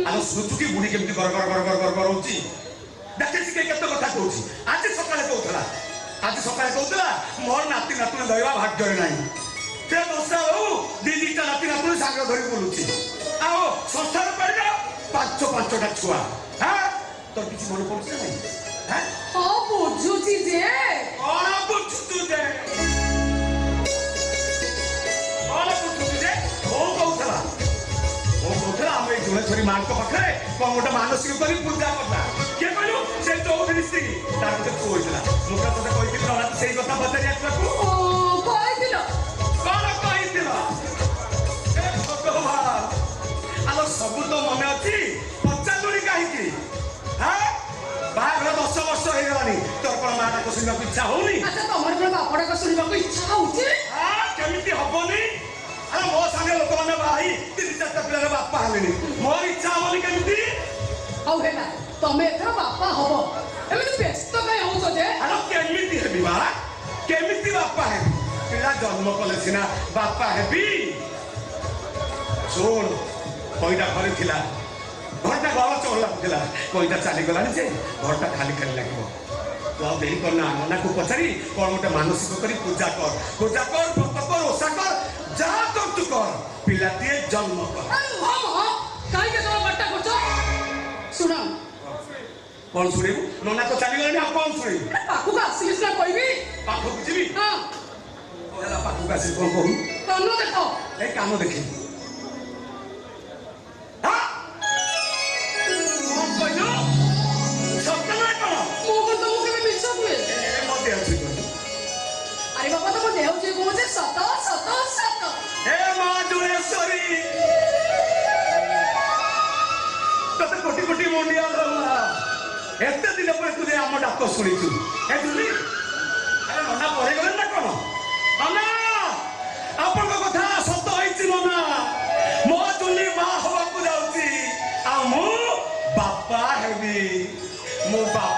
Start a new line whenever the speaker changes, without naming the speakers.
ଆଲୋ, ଶୁଣୁଛୁ କି ବୁଢୀ କେମିତି ଗର ଗର ଗର ଗର ଗର ଗର ହଉଛି? ଦେଖିଛି କି କେତେ କଥା କହୁଛି। ଆଜି ସକାଳେ କହୁଥିଲା, ଆଜି ସକାଳେ କହୁଥିଲା, ମୋର ନାତି ନାତୁଣୀ ଧରିବା ଭାଗ୍ୟରେ ନାହିଁ। ସେ ଦୋଷା ହଉ, ଦି ଦିଟା ନାତି ନାତୁଣୀ ସାଙ୍ଗ ଧରି ବୁଲୁଛି, ଆଉ ସଂସାର ପାରିବ ପାଞ୍ଚ ପାଞ୍ଚଟା ଛୁଆ। ହଁ, ତୋର କିଛି ମନେ ପଡୁଛି ନା ନାହିଁ?
ହଁ, ବୁଝୁଛି ଯେ।
କଣ ବୁଝୁଛୁ ଯେ? କଣ ବୁଝୁଛୁ ଯେ? ବୋଉ କହୁଥିଲା, ବୋଉ କହୁଥିଲା, ଆମ ଏଇ ଜୁଳେଶ୍ୱରୀ ମାଙ୍କ ପାଖରେ କଣ ଗୋଟେ ମାନସିକ କରି ପୂଜା କଲା। କିଏ କହିଲୁ? ସେ ଚୌଧୁରୀ ସ୍ତ୍ରୀ, ତାର ଗୋଟେ ପୁଅ ହେଇଥିଲା। ମୁଁ ତ ତତେ କହିଥିଲି ନନା, ସେଇ କଥା ପଚାରି ଆସିବାକୁ।
କହିଥିଲ।
କଣ କହିଥିଲ? ଏ ଭଗବାନ, ଆଲୋ ସବୁ ତ ମନେ ଅଛି, ପଚାରିଲୁଣି କାହିଁକି? ହଁ, ବାହାଘର 10 ବର୍ଷ ହେଇଗଲାଣି, ତୋର କଣ ମା ଡାକ ଶୁଣିବାକୁ ଇଚ୍ଛା ହଉନି?
ଆଚ୍ଛା, ତମର କଣ ବାପ ଡାକ ଶୁଣିବାକୁ ଇଚ୍ଛା ହଉଛି?
କେମିତି ହବନି? ଆରେ, ମୋ ସାଙ୍ଗେ ଲୋକମାନେ ବାହା ହେଇ ତିନି ଚାରିଟା ପିଲାର ବାପା ହେଲେଣି, ମୋର ଇଚ୍ଛା ହବନି କେମିତି?
ହଉ ହେଲା, ତମେ ଏଥର ବାପା ହବ। ଏମିତି ବ୍ୟସ୍ତ କାଇଁ ହଉଛ ଯେ?
ଆରେ କେମିତି ହେବି ବା? କେମିତି ବାପା ହେବି? ପିଲା ଜନ୍ମ କଲେ ସିନା ବାପା ହେବି। ଶୁଣ, କଇଟା ଘରେ ଥିଲା, ଘରଟା ଘର ଚହଳ ଲାଗୁଥିଲା। କଇଟା ଚାଲିଗଲାଣି ଯେ ଘରଟା ଖାଲି ଖାଲି ଲାଗିବ। ତୁ ଆଉ ଦେରି କରନା, ନନାକୁ ପଚାରି କଣ ଗୋଟେ ମାନସିକ କରି ପୂଜା କର। ପୂଜା କର, ବ୍ରତ କର, ଓଷା କର, ଯାହା କରୁଛୁ କର, ପିଲାଟିଏ ଜନ୍ମ କର।
କାହିଁକି ତମ ବାଟା କରୁଛ? ଶୁଣ।
କଣ ଶୁଣିବୁ? ନନା ତ ଚାଲିଗଲାଣି, ଆଉ କଣ ଶୁଣିବୁ?
ପାଖକୁ ଆସିଲି ସିନା କହିବି।
ପାଖକୁ ଯିବି?
ହଁ।
ହେଲା, ପାଖକୁ ଆସିଲି, କଣ କହୁନୁ?
କାନ ଦେଖ।
ଏଇ କାନ ଦେଖିବି। କଣ କହିଲୁ? ସତ ନା କଣ?
ମୁଁ କଣ ତମକୁ କେବେ ମିଛ କୁହେ?
ମୋ ଦେହ ଛୁଇଁ କହିଲୁ।
ଆରେ ବାବା, ତମ ଦେହ ଛୁଇଁ କହୁଛି, ସତ ସତ ସତ।
ହେ ମା ଜୁଳେଶ୍ୱରୀ, ତତେ କୋଟି କୋଟି ମୁଣ୍ଡିଆ ଧରମା। ଏତେ ଦିନ ପରେ ତୁ ଯେ ଆମ ଡାକ ଶୁଣିଛୁ। ଏ ଜୁଲି, ଆରେ ନନା ପଳେଇଗଲେ ନା କଣ? ନନା, ଆପଣଙ୍କ କଥା ସତ ହେଇଛି ନନା। ମୋ ଜୁଲି ମା ହବାକୁ ଯାଉଛି, ଆଉ ମୁଁ ବାପା ହେବି। ମୁଁ ବାପା